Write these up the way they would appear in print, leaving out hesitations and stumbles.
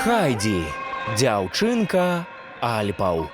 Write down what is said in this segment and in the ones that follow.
Хайдзі, дзяўчынка Альпаў.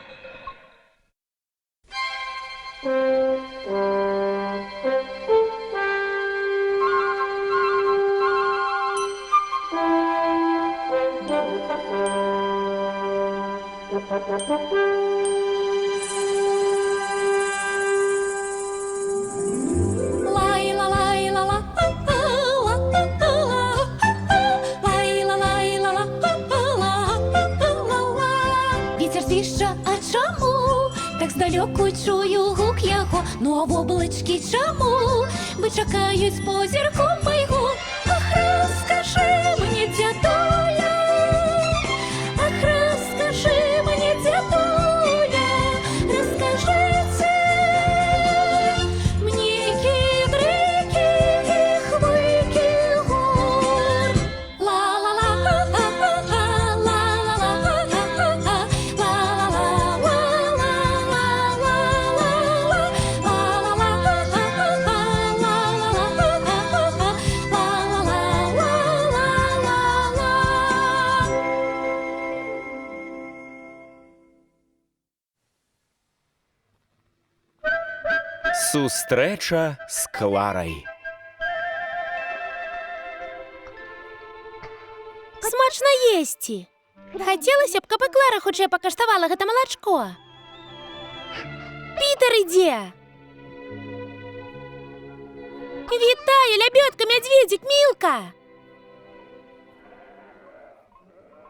Вецер свішча, а чаму? Так здалёку чую гук яго, ну а воблачкі чаму? Бы чакаюць позірку майго. Ах, раскажы мне, дзядуля, ах, раскажы мне, дзядуля, раскажыце мне кідрыкі, хвойкі гор. Ла-ла-ла-ла-ла-ла, ла-ла-ла-ла-ла-ла, ла-ла-ла-ла-ла-ла-ла-ла, ла-ла-ла-ла-ла-ла, ла-ла-ла-ла-ла, ла-ла-ла-ла-ла-ла-ла. Сустрэча з Кларай. Смачна есці. Хацелася б, каб і Клара хутчэй пакаштавала гэта малачко. Пітер ідзе. Вітаю, лябёдка, мядзведзік, Мілка.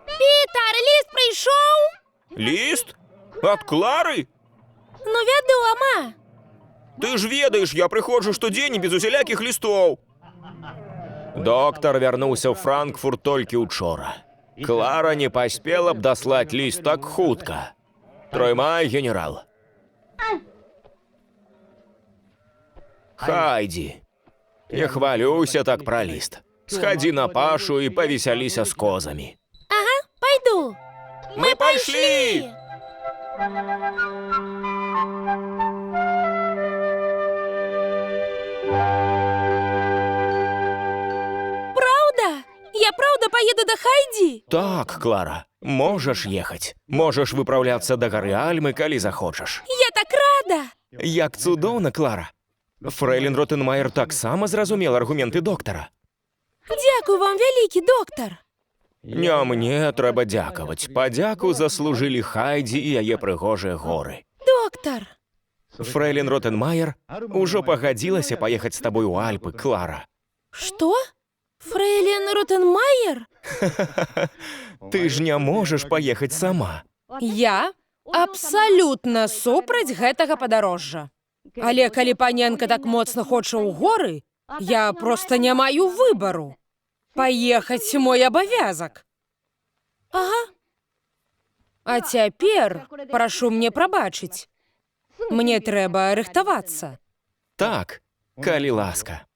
Пітар, ліст прыйшоў? Ліст? Ад Клары? Ну, вядома. Ты ж ведаеш, я прыходжу штодзень і без усялякіх лістоў. Доктар вярнуўся ў Франкфурт толькі учора. Клара не паспела б даслаць ліст так хутка. Троймай, генерал. Хайдзі. Не хвалюйся так пра ліст. Схадзі на пашу і павесяліся з козамі. Ага, пайду. Мы пайшлі! Праўда? Я праўда паеду да Хайдзі? Так, Клара, можаш ехаць. Можаш выпраўляцца да гары Альмы, калі захочаш. Я так рада. Як цудоўна, Клара. Фрэйлін Ротенмайер таксама зразумела аргументы доктара. Дзякуй вам вялікі, доктар. Не мне трэба дзякаваць. Падзяку заслужылі Хайдзі і яе прыгожыя горы. Доктар. Фрэйлін Ротенмайер ужо пагадзілася паехаць з табой у Альпы, Клара. Што? Фрэйлін Ротенмайер? Ты ж не можаш паехаць сама. Я абсалютна супраць гэтага падарожжа. Але калі паненка так моцна хоча ў горы, я проста не маю выбару. Паехаць мой абавязак. Ага. А цяпер прашу мне прабачыць. Мне трэба рыхтавацца. Так, калі ласка.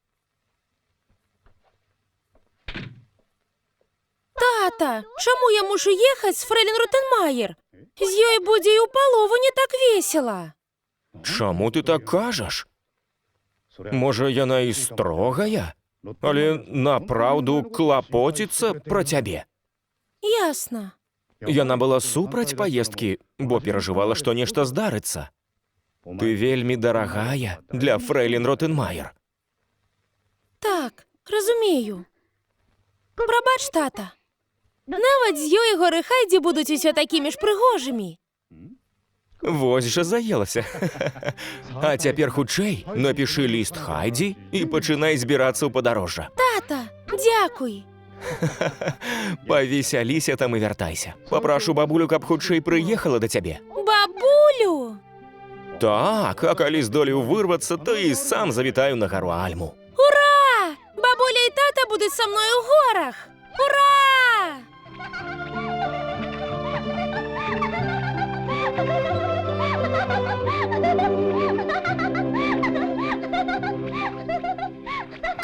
Тата, чаму я мушу ехаць з Фрэйлін Ротенмайер? З ёй будзе і ў палову не так весела. Чаму ты так кажаш? Можа, яна і строгая, але напраўду клапоціцца пра цябе. Ясна. Яна была супраць паездкі, бо перажывала, што нешта здарыцца. Ты вельмі дарагая для фрэйлін Ротенмайер. Так, разумею. Прабач, тата. Нават з ёй горы Хайдзі будуць усё такімі ж прыгожымі. Вось жа заелася. А цяпер хутчэй напішы ліст Хайдзі і пачынай збірацца ў падарожжа. Тата, дзякуй. Павесяліся там і вяртайся. Папрашу бабулю, каб хутчэй прыехала да цябе. Бабулю! Так, а калі здолею вырвацца, то і сам завітаю на гару Альму. Ура! Бабуля і тата будуць са мной у горах. Ура!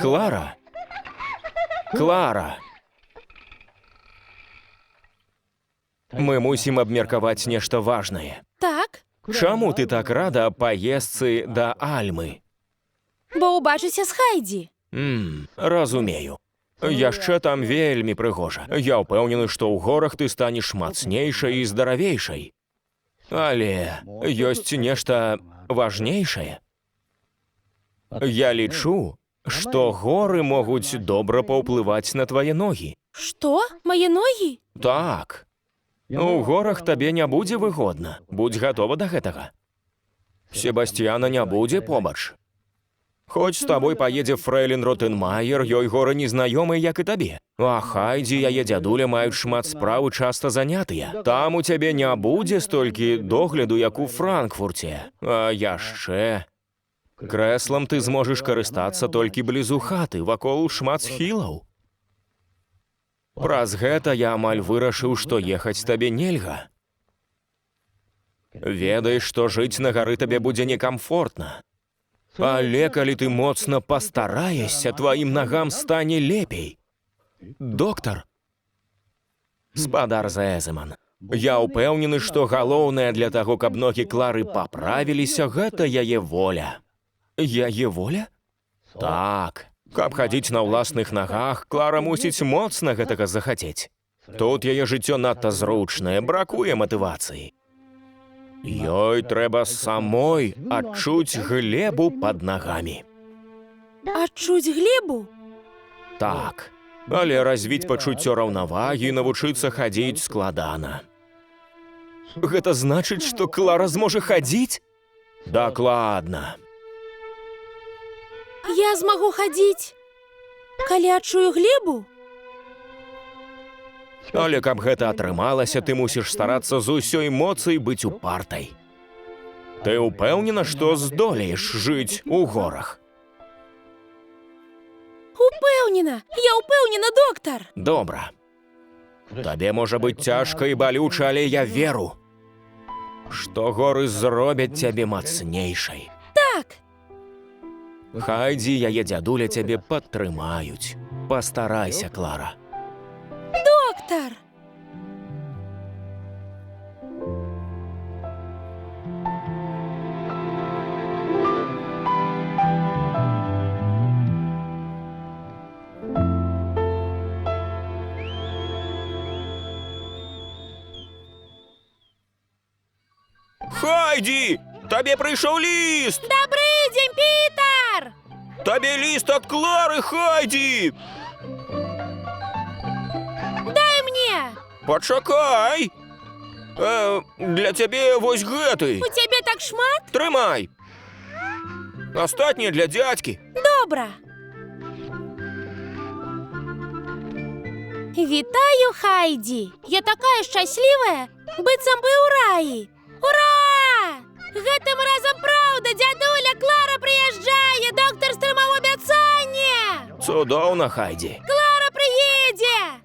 Клара. Клара. Мы мусім абмеркаваць нешта важнае. Так, Чаму ты так рада паездцы да Альмы? Бо ўбачуся з Хайдзі. Разумею. Яшчэ там вельмі прыгожа. Я ўпэўнены, што ў горах ты станеш мацнейшай і здаравейшай. Але ёсць нешта важнейшае. Я лічу, што горы могуць добра паўплываць на твае ногі. Што? Мае ногі? Так. У горах табе не будзе выгодна. Будзь гатова да гэтага. Себасьцяна не будзе побач. Хоць з табой паедзе фрэйлін Ротэнмайер, ёй горы незнаёмыя, як і табе. А Хайдзі і яе дзядуля маюць шмат спраў і часта занятыя. Там у цябе не будзе столькі догляду, як у Франкфурце. А яшчэ крэслам ты зможаш карыстацца толькі блізу хаты, вакол шмат схілаў. Праз гэта я амаль вырашыў, што ехаць табе нельга. Ведай, што жыць на гары табе будзе некамфортна. Але калі ты моцна пастараешся, тваім нагам стане лепей. Доктар. Спадар Зэземан, я ўпэўнены, што галоўнае для таго, каб ногі Клары паправіліся, гэта яе воля. Яе воля? Так. Каб хадзіць на ўласных нагах, Клара мусіць моцна гэтага захацець. Тут яе жыццё надта зручнае, бракуе матывацыі. Ёй трэба самой адчуць глебу пад нагамі. Адчуць глебу? Так. Але развіць пачуццё раўнавагі і навучыцца хадзіць складана. Гэта значыць, што Клара зможа хадзіць? Дакладна. Я змагу хадзіць, калі адчую глебу? Але каб гэта атрымалася, ты мусіш старацца з усёй моцы і быць упартай. Ты ўпэўнена, што здолееш жыць у горах? Упэўнена! Я ўпэўнена, доктар! Добра. Табе можа быць цяжка і балюча, але я веру, што горы зробяць цябе мацнейшай. Так! Хайдзі і яе дзядуля цябе падтрымаюць. Пастарайся, Клара. Доктар! Хайдзі! Табе прыйшоў ліст! Добры дзень, Пітар! Табе ліст ад Клары, Хайдзі! Дай мне! Пачакай! Для цябе вось гэты. У цябе так шмат? Трымай! Астатняе для дзядзькі. Добра. Вітаю, Хайдзі! Я такая шчаслівая, быццам бы ў раі. Ура! Гэтым разам праўда, дзядуля, Клара прыязджае, доктар стрымаў абяцанне! Цудоўна, Хайдзі. Клара прыедзе!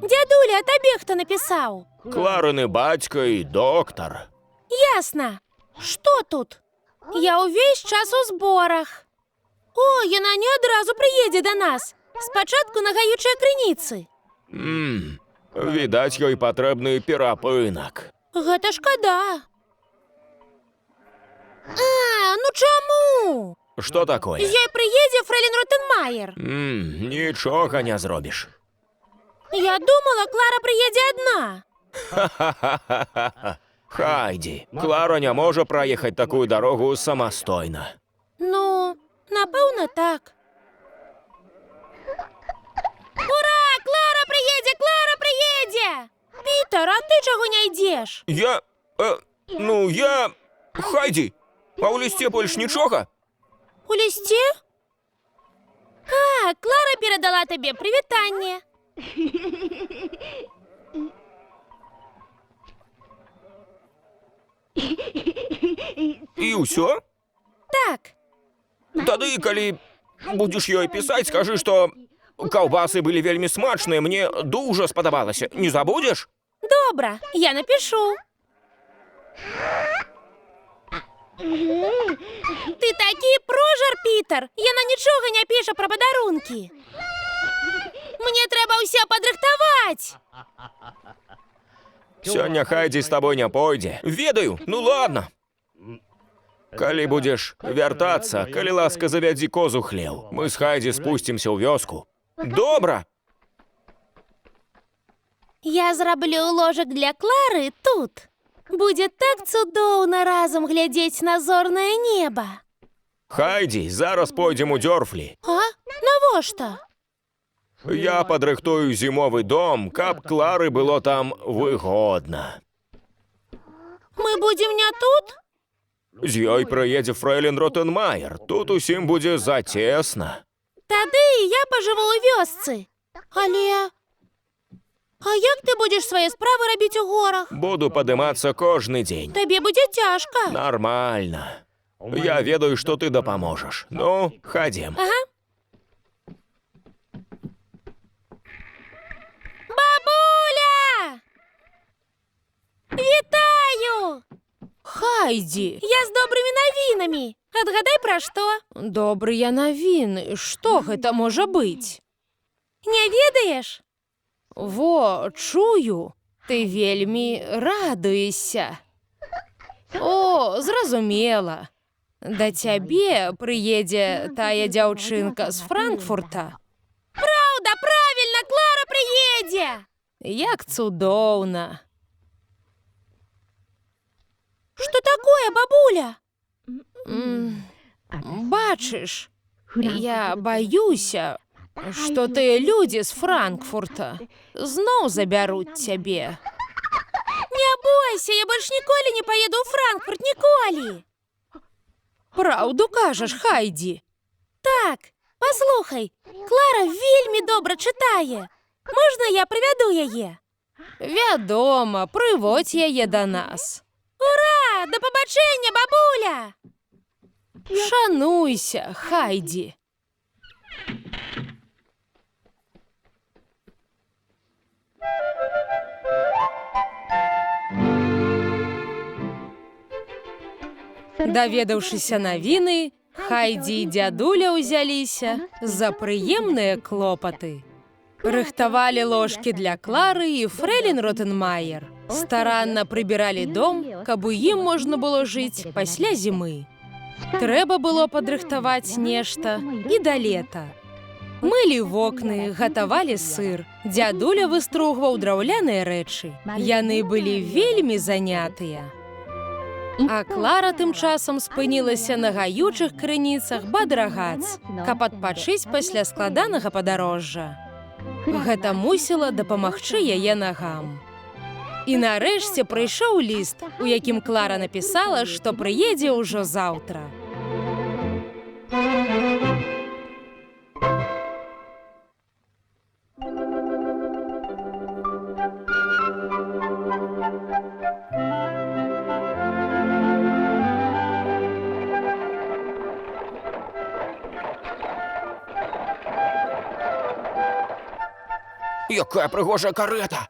Дзядуля, а табе хто напісаў? Кларыны бацька і доктар. Ясна. Што тут? Я ўвесь час у зборах. О, яна не адразу прыедзе да нас. Спачатку на гаючыя крыніцы. Відаць, ёй патрэбны перапынак. Гэта шкада. А, ну чаму? Што такое? З ёй прыедзе фрэйлін Ротэнмайер. Нічога не зробіш. Я думала, Клара прыедзе адна. Ха-ха-ха-ха. Хайдзі, Клара не можа праехаць такую дарогу самастойна. Ну, напэўна, так. Ура! Клара прыедзе! Клара прыедзе! Пітар, а ты чаго не ідзеш? Я... Ну, я... Хайдзі, а ў лісце больш нічога? У лісце? А, Клара перадала табе прывітанне. І ўсё? Так, Тады, калі будзеш ёй пісаць, скажы, што каўбасы былі вельмі смачныя, мне дужа спадабалася. Не забудзеш? Добра, я напішу. Ты такі прожар, Пітар. Яна нічога не піша пра падарункі. Мне трэба ўсё падрыхтаваць. Сёння Хайдзі з табой не пойдзе. Ведаю, ну ладно. Калі будзеш вяртацца, калі ласка, завядзі коз у хлеў. Мы з Хайдзі спусцімся ў вёску. Добра! Я зраблю ложак для Клары тут. Будзе так цудоўна разам глядзець на зорнае неба. Хайдзі, зараз пойдзем у Дзёрфлі. А? Навошта? Я падрыхтую зімовы дом, каб Клары было там выгодна. Мы будзем не тут? З ёй прыедзе фрэйлін Ротенмайер. Тут усім будзе зацесна. Тады і я пажыву ў вёсцы. Але А як ты будзеш свае справы рабіць у горах? Буду падымацца кожны дзень. Табе будзе цяжка. Нармальна. Я ведаю, што ты дапаможаш. Ну, хадзем. Ага. Бабуля! Вітаю! Хайдзі, Я з добрымі навінамі. Адгадай, пра што? добрыя навіны, што гэта можа быць? Не ведаеш? Во, чую, ты вельмі радуешся. О, зразумела. Да цябе прыедзе тая дзяўчынка з Франкфурта. Праўда, правільна, Клара прыедзе! Як цудоўна. Што такое, бабуля? Бачыш, я баюся, што тыя людзі з Франкфурта зноў забяруць цябе. Не бойся, я больш ніколі не паеду ў Франкфурт, ніколі. Праўду кажаш, Хайдзі. Так, паслухай, Клара вельмі добра чытае. Можна я прывяду яе? Вядома, прыводзь яе да нас. Ура! Да пабачэння, бабуля! Шануйся, Хайдзі. Даведаўшыся навіны, Хайдзі і дзядуля ўзяліся за прыемныя клопаты. Рыхтавалі ложкі для Клары і фрэлін Ротенмайер. Старанна прыбіралі дом, каб у ім можна было жыць пасля зімы. Трэба было падрыхтаваць нешта і да лета. Мылі вокны, гатавалі сыр. Дзядуля выстругваў драўляныя рэчы. Яны былі вельмі занятыя. А Клара тым часам спынілася на гаючых крыніцах Бад-Рагац, каб адпачыць пасля складанага падарожжа. Гэта мусіла дапамагчы яе нагам. І нарэшце прыйшоў ліст, у якім Клара напісала, што прыедзе ўжо заўтра. Якая прыгожая карета!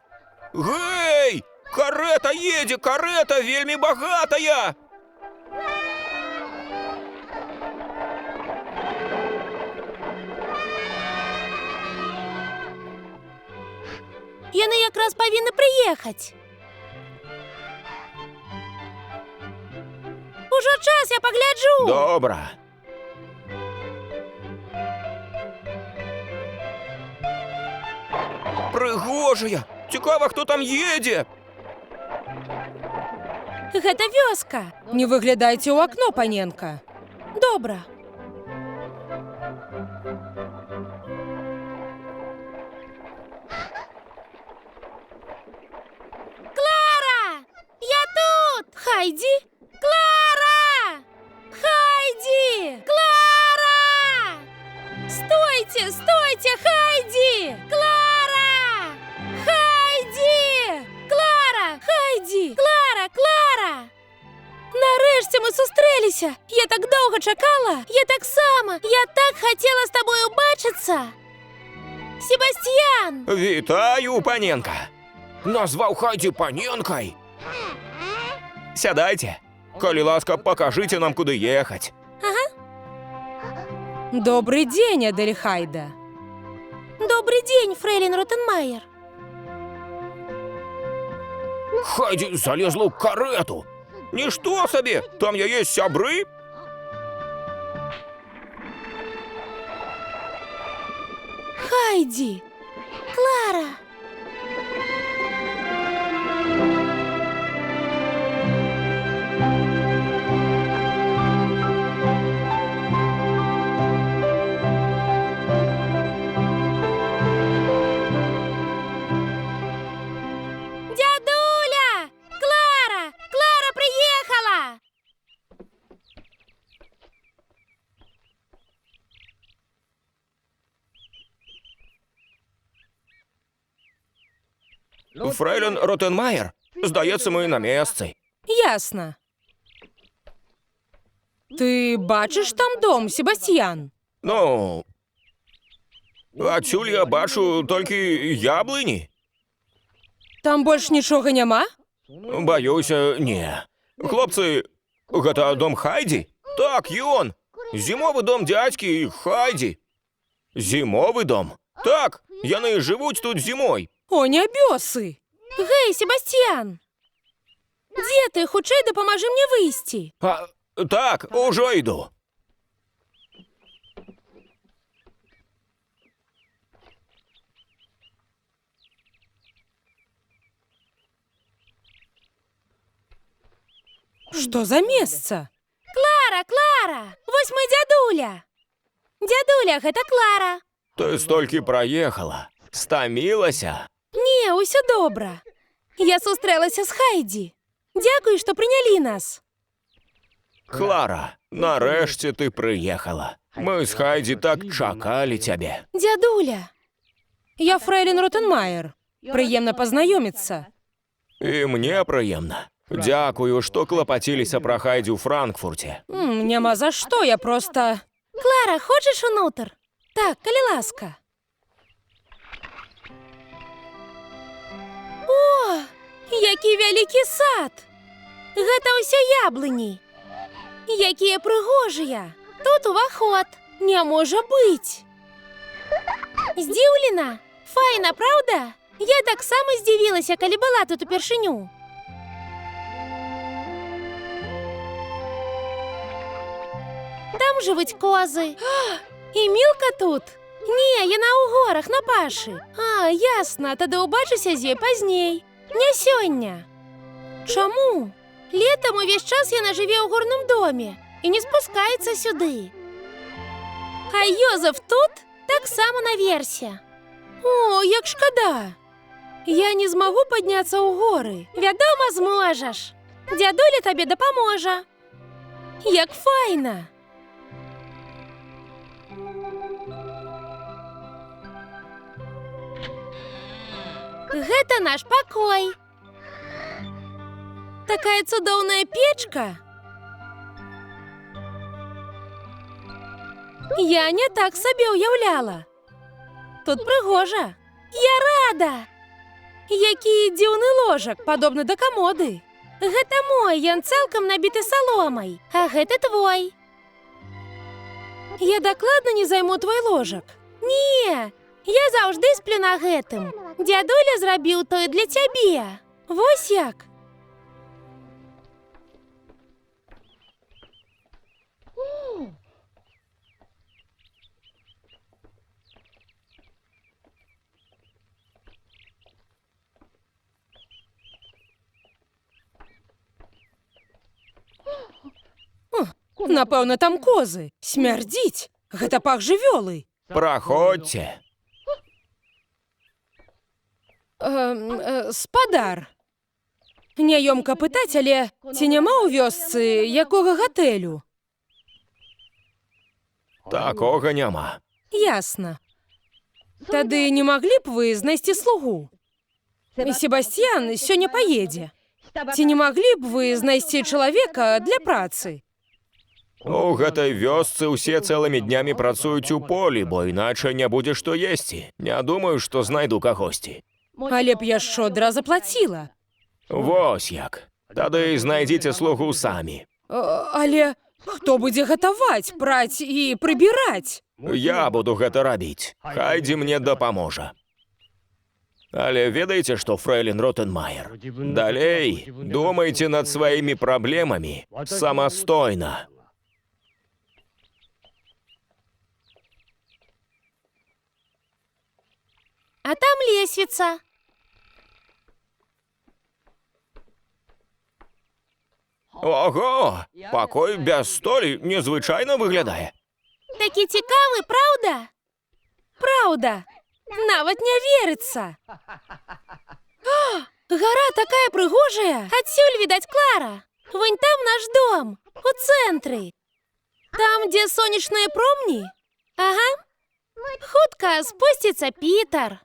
Гэй! Карета едзе, карета вельмі багатая! Яны якраз павінны прыехаць. Ужо час, я пагляджу. Добра. Прыгожая! Цікава, хто там едзе! Гэта вёска. Не выглядайце ў акно, паненка. Добра. Клара! Я тут! Хайдзі! Клара! Хайдзі! Клара! Стойце, стойце, Хайдзі! Клара! Хайдзі! Клара! Хайдзі! Клара, Клара! Нарэшце мы сустрэліся! Я так доўга чакала! Я таксама! Я так хацела з табой убачыцца! Себасцьян! Вітаю, паненка! Назваў Хайдзі паненкай! Сядайце. Калі ласка, пакажыце нам, куды ехаць. Добры дзень, Адельхайда. Добры дзень, фрэйлін Ротенмайер. Хайдзі залезла ў карету. Нішто сабе, там яе сябры. Хайдзі! Клара! Дядуля! Клара! Клара приехала! Фрейлін Ротенмаєр. Здаецца, мы на месцы. Ясна. Ты бачыш там дом, Себасьян? Ну, адсюль я бачу толькі яблыні. Там больш нічога няма? Баюся, не. Хлопцы, гэта дом Хайдзі? Так, ён. Зімовы дом дзядзькі Хайдзі. Зімовы дом. Так, яны жывуць тут зімой. О, нябёсы! Гэй, Себасьян! Дзе ты? Хутчэй дапамажы мне выйсці. А, так, ужо іду. Што за месца? Клара, Клара! Вось мой дзядуля! Дзядуля, гэта Клара. Ты столькі праехала, стамілася. Не, усё добра. Я сустрэлася з Хайдзі. Дзякуй, што прынялі нас. Клара, нарэшце ты прыехала. Мы з Хайдзі так чакалі цябе. Дзядуля, Я фрэйлін Ротенмаер. Прыемна пазнаёміцца. І мне прыемна. Дзякую, што клапаціліся пра Хайдзі ў Франкфурце. Няма за што, я проста... Клара, хочаш унутр? Так, калі ласка. О, які вялікі сад! Гэта ўсё яблыні. Якія прыгожыя! Тут уваход. Не можа быць. Здзіўлена? Файна, праўда? Я таксама здзівілася, калі была тут упершыню. Там жывуць козы. І Мілка тут. Не, яна ў горах на пашы. А, ясна, тады ўбачыся з ёй пазней. Не сёння. Чаму? Летам увесь час яна жыве ў горным доме і не спускаецца сюды. А Йозеф тут таксама наверсе. О, як шкада. Я не змагу падняцца ў горы. Вядома, зможаш. Дзядуля табе дапаможа. Як файна. Гэта наш пакой. Такая цудоўная печка. Я не так сабе ўяўляла. Тут прыгожа. Я рада. Які дзіўны ложак, падобны да камоды. Гэта мой, ён цалкам набіты саломай, а гэта твой. Я дакладна не займу твой ложак. Не, я заўжды сплю на гэтым. Дзядуля зрабіў той для цябе. Вось як. О, напэўна, там козы. Смярдзіць. Гэта пах жывёлы. Праходзьце. Спадар. Няёмка пытаць, але ці няма ў вёсцы якога гатэлю? Такога няма. Ясна. Тады не маглі б вы знайсці слугу? Себасьян сёння паедзе. Ці не маглі б вы знайсці чалавека для працы? У гэтай вёсцы ўсе цэлымі днямі працуюць у полі, бо іначай не будзе што есці. Не думаю, што знайду кагосьці. Але б я шчодра заплаціла. Вось як. Тады знайдзіце слугу самі. Але хто будзе гатаваць, праць і прыбіраць? Я буду гэта рабіць. Хайдзі мне дапаможа. Але ведаеце што, фрэйлін Ротенмайер? Далей думайце над сваімі праблемамі самастойна. А там лесвіца. Ого, пакой без столі незвычайна выглядае. Такі цікавы, праўда? Праўда, нават не верыцца. А, гара такая прыгожая. Адсюль відаць Клара. Вунь там наш дом, у цэнтры. Там, дзе сонечныя промні? Ага. Хутка спусціцца Пітар.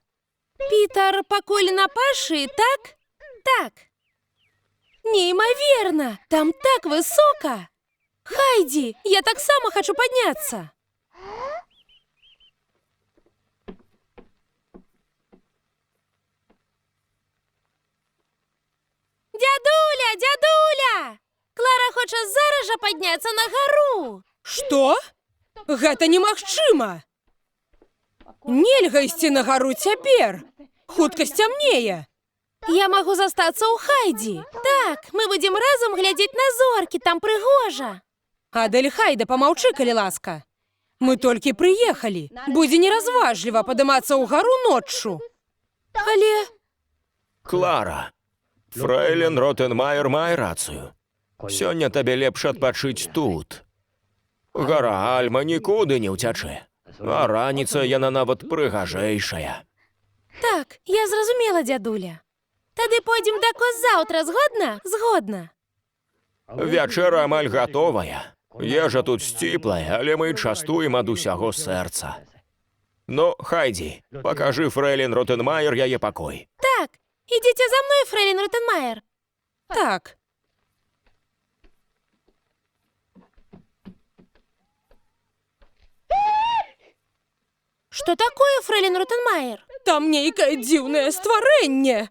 Пітар пакуль на пашы, так? Так. Неймаверна, там так высока. Хайдзі, я таксама хачу падняцца. Дзядуля, дзядуля! Клара хоча зараз жа падняцца на гару. Што? Гэта немагчыма. Нельга ісці на гару цяпер. Хутка сцямнее. Я магу застацца ў Хайдзі. Так, мы будзем разам глядзець на зоркі, там прыгожа. Адельхайда, памаўчы, калі ласка. Мы толькі прыехалі. Будзе неразважліва падымацца ў гару ноччу. Але Клара, фрэйлін Ротенмайер мае рацыю. Сёння табе лепш адпачыць тут. Гара Альма нікуды не ўцячэ. А раніца яна нават прыгажэйшая. Так, я зразумела, дзядуля. Тады пойдзем да коз заўтра, згодна? Згодна. Вячэра амаль гатовая. Ежа тут сціплая, але мы частуем ад усяго сэрца. Ну, Хайдзі, пакажы фрэйлін Ротенмайер яе пакой. Так, ідзіце за мной, фрэйлін Ротенмайер. Так. Што такое, фрэйлін Ротенмайер? Там нейкае дзіўнае стварэнне.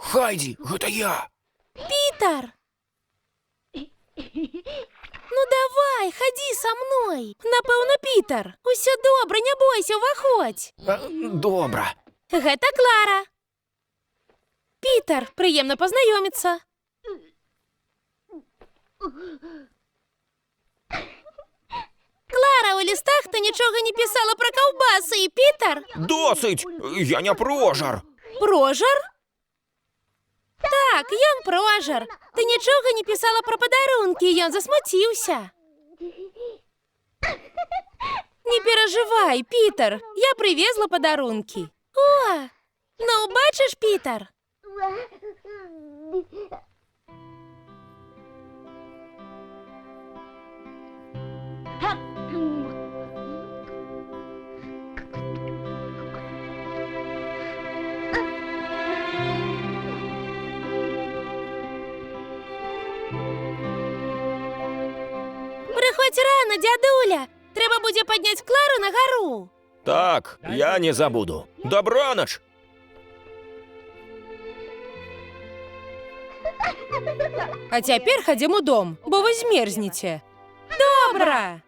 Хайдзі, гэта я! Пітар! Ну давай, хадзі са мной. Напэўна, Пітар. Усё добра, не бойся, уваходзь. Добра. Гэта Клара. Пітар, прыемна пазнаёміцца. Клара, у лістах ты нічога не пісала пра каўбасы, і Пітар. Досыць! Я не прожар! Прожар? Так, ён прожар. Ты нічога не пісала пра падарункі, і ён засмуціўся. Не перажывай, Пітар, я прывезла падарункі. О, ну бачыш, Пітар? Прыходзь рана, дзядуля. Трэба будзе падняць Клару на гару. Так, я не забуду. Дабранач! А цяпер хадзем у дом, бо вы змерзнеце. Добра!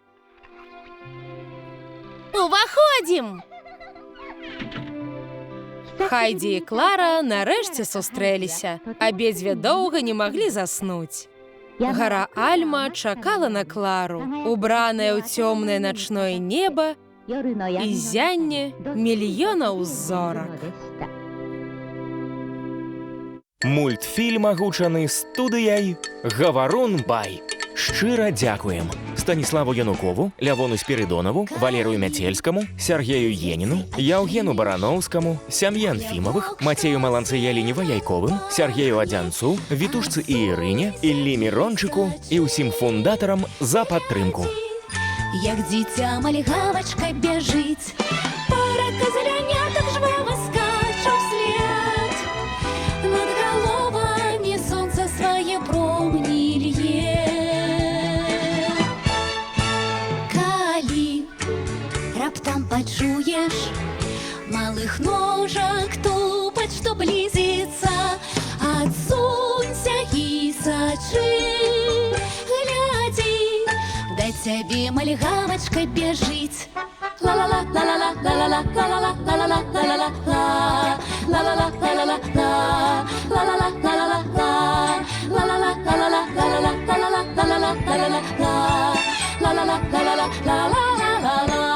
Уваходзім! Хайдзі і Клара нарэшце сустрэліся. Абедзве доўга не маглі заснуць. Гара Альма чакала на Клару, убраная ў цёмнае начное неба і ззянне мільёнаў зорак. Мультфільм агучаны студыяй Гаварун Бай. Шчыра дзякуем Станіславу Янукову, Лявону Спірыдонаву, Валерыю Мяцельскаму, Сяргею Еніну, Яўгену Бараноўскаму, сям'і Анфімавых, Мацею Маланцы, Яліне Ваяйковым, Сяргею Адзянцу, Вітушцы і Ірыне, Іллі Мірончыку і ўсім фундатарам за падтрымку. Як дзіця мальгавачка бяжыць, пара казлянятак жвава скача ўслед. Над галовамі сонца свае промні лье. Калі раптам пачуеш малых ножак тупаць, што блізіцца, адсунься і сачы, глядзі, да цябе мальгавачка бяжыць. Ла-ла-ла, ла-ла-ла, ла-ла-ла, ла-ла-ла, ла-ла-ла, ла-ла-ла, ла. Ла-ла-ла, ла-ла-ла, ла. Ла-ла-ла, ла-ла-ла, ла. Ла-ла-ла, ла-ла-ла, ла-ла-ла, ла-ла-ла, ла-ла-ла, ла-ла-ла, ла. Ла-ла-ла, ла-ла-ла, ла-ла-ла-ла-ла.